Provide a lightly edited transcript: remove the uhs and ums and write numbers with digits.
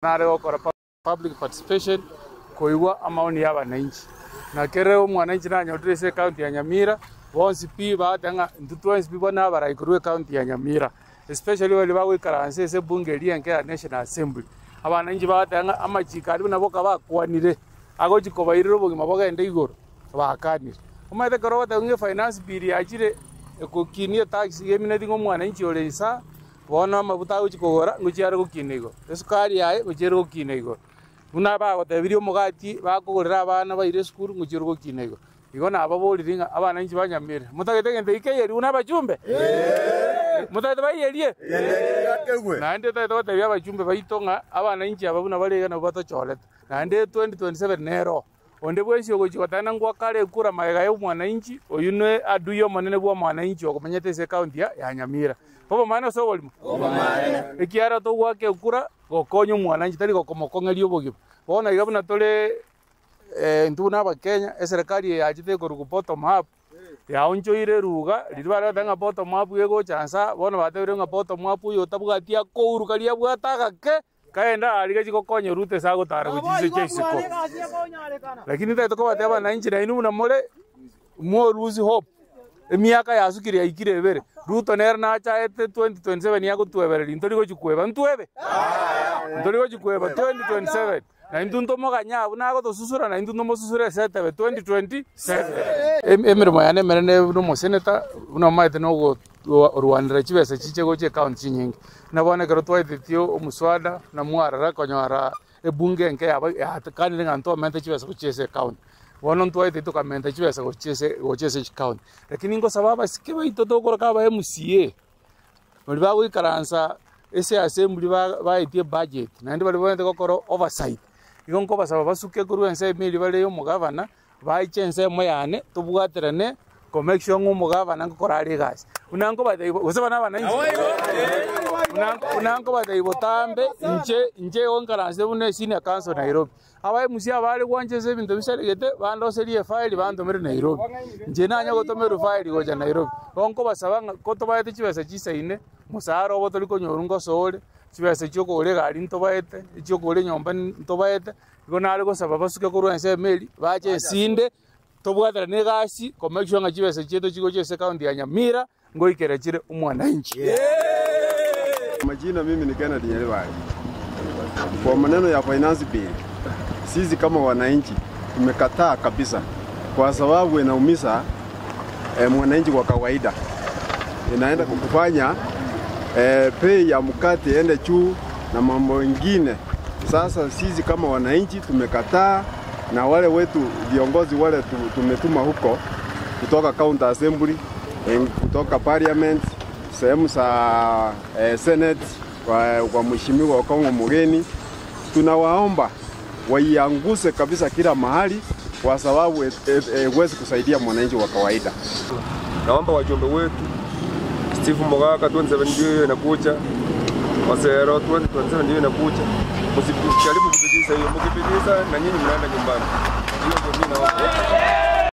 Nare gokora public participation koigwa amaoni ya abananchi. Na kere omwananchi nanyorire ase ecounty ya Nyamira, bonsi pi bagoteba ng'a intwe twensi pi bono abarai korwa ecounty ya Nyamira, especially baria bagoikaransa ase ebunge eria enke ya National Assembly. Abananchi bagoteba ng'a amachiko aria buna boka bakwanire, agochi kobairera obogima bogende igoro, bakanire. Omanyete ekero ogoteba ng'a efinance bill yachire ekokinia etax iga emineti ng'a omwananchi ore insaa. Bono amaguta agochia kogora ngochia are gokina igoro, esukari yaye ngochia ere gokina igoro. Buna bagotebirie omogati bakogorera abana baire esukuru ngochia ere gokina igoro. Igo nababorire ng'a abana inche banyamire, motagete egento eke keiyerie buna abachumbe? Motagete baiyerie? Naende totagete gotebia abachumbe baito ng'a abana inche aba buna bare iga nabwo batochorete. Naende 2027 nero. Onde bwensi ogochia gotana ngwake are ekura magega ya omwananchi, oyio ne adui omonene bw'omwananchi okomenyete ase ekaunti ya ya Nyamira. Obomani ase oborimo? Ekiagera togoaka ekura gokonya omwananchi tari gokomokong'eria obogima. Bono iga buna tore intwe buna abakenya, eserekari eye yachete ekorokwa bottom up, yaonchoire eruga, riria bare goteba ng'a bottom up egocha nsa, bono batebire ng'a bottom up oyo otabwati akouru karia abwate agake. Kaende aria gachia gokonya Ruto ase agotara gochia chinse chia isiko. Lakini ntagete kobatebia abananchi nainwe buna more, mo lose hope. Emiaka yasukire yaikire ebere, Ruto nere nachaete 2027 agotwebereria ntori gochia kweba, ntwebe? Ntori gochia kweba 2027. Na intwe ntomoganye abwo nagotosusura na intwe ntomosusure ase etebe 2027. Emeremo yane emenene buna omoseneta, buna omanyete nogo. Orwanera chibesa chiche gocha ecounty chinyinge. Buna bono ekero twaetetie omuswada na mwarara konyora ebunge enke yaba yakanire ng'a ntomente chibesa gochia ase ecounty. Bono ntwaetetie tokamenta chibesa gochia ase gochia ase chicounty. Lakini ngosaba abasike baito tokoroka aba MCA, baria bagoikaransa ase assembly ba baetie ebudget naende baria babwenerete gokora oversight. Igo nkobasaba basuke korwa ensemo eria bare ya omogavana. Baiche ensemo yane, tobwaterane ko make sure ng'a omogavana ngokora are egasi. Buna nkobatebia gose bana abananchi? Buna buna nkobatebia botambe, inche inche igo nkaranse buna esenior counsel Nairobi. Aba MC abare gwancha ase ebinto bisaregete, bandoserie efile bantomere Nairobi. Inche nanye gotomerwa efile gocha Nairobi. Bono nkobasaba ng'a ko tobaete chibesa chisaine, mosara obo tori konyorwa ngosoore, chibesa chiokogora egari ntobaete, echiokogora enyomba ntobaete. Igo nare gosaba basuke korwa ensemo eria, bache esinde, tobwaterane egasi ko make sure ng'a chibesa chiaito chigocha ase ecounty ya Nyamira ngoikera chire omwananchi. Majina mimi ni Kennedy Nyaribari. Kwa maneno ya finance bill, sisi kama wananchi tumekataa kabisa, kwa sababu inaumiza eh, mwananchi kwa kawaida, inaenda kukufanya eh, bei ya mkate iende juu na mambo mengine. Sasa sisi kama wananchi tumekataa, na wale wetu viongozi wale tumetuma huko kutoka county assembly, eh, kutoka parliament, sehemu za eh, senate kwa, kwa mheshimiwa Okong'o Mugeni, tunawaomba waianguse kabisa kila mahali, kwa sababu huwezi kusaidia mwananchi wa kawaida. Naomba wajumbe wetu Steve Mogaka 2027 ndio hiyo inakuja, Osero 2027 ndio inakuja. Msijaribu kupitisha hiyo, mkipitisha na nyinyi mnaenda nyumbani. Hiyo ndio mimi naomba.